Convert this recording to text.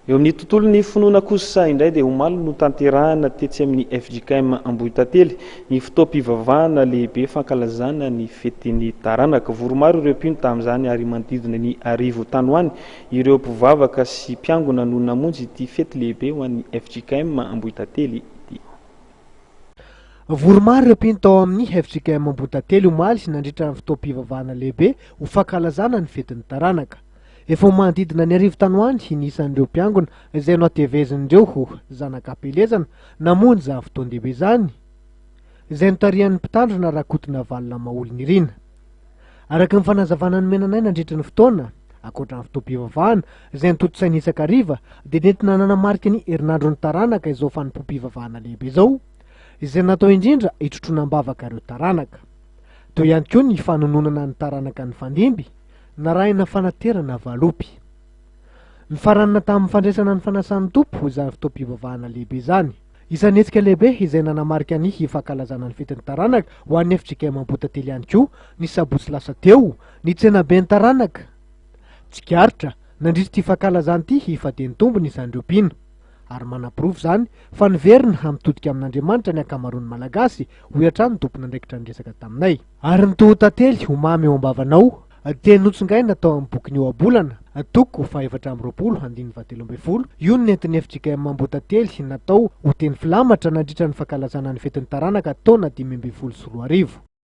Eo amin'ny tontolon'ny finoana kosa indray dia omaly no notanterahana tetsy amin'ny fjkm Ambohitantely ny fotoam-pivavahana lehibe fankalazana ny fetin'ny taranaka. Vory maro ireo mpino tamin'izany ary manodidina ny 1000 tany ho any ireo mpivavaka sy mpiangona no namonjy ity fety lehibe ho an'ny fjkm Ambohitantely ity. Vory maro ireo mpino tao amin'ny fjkm Ambohitantely omaly nandritra ny fotoam-pivavahana lehibe ho fankalazana ny fetin'ny taranaka. Efa ho manodidina ny 1000 tany ho any ny isan'ireo mpiangona izay nohatevezin'ireo zanak'Ampielezana namonjy izany fotoan-dehibe izany, izay notarihan'ny mpitandrina Rakotonavalona Maholinirina. Araka ny fanazavana nomena anay nandritra ny fotoana, ankoatra ny fotoam-pivavahana izay notontosaina isan-kariva dia nentina nanamarika ny herinandron'ny taranaka izao fanompoam-pivavahana lehibe izao, izay natao indrindra hitrotroana am-bavaka ireo taranaka. Teo ihany koa ny fanononana ny taranaka nifandimby, narahina fanaterana valopy. Nifaranana tamin'ny fandraisana ny fanasan'ny Tompo izany fotoam-pivavahana lehibe izany. Isan'ny hetsika lehibe izay nanamarika ny fankalazana ny fetin'ny taranaka ho an'ny fjkm Ambohitantely ihany koa ny sabotsy lasa teo ny tsenaben'ny taranaka. Tsikaritra nandritra ity fankalazana ity fa dia nitombo ny isan'ireo mpino. Ary manaporofo izany fa niverina mitodika amin'Andriamanitra ny ankamaroan'ny Malagasy, hoy hatrany ny tompon'andraikitra niresaka taminay. Ary ny toho-tantely ho mamy eo am-bavanao, dia notsongaina tao amin'ny bokin'ny Ohabolana, toko faha-24, andininy faha-13. Io no nentin'ny fjkm Ambohitantely natao ho teny filamatra nandritra ny fankalazana ny fetin'ny taranaka taona 2015.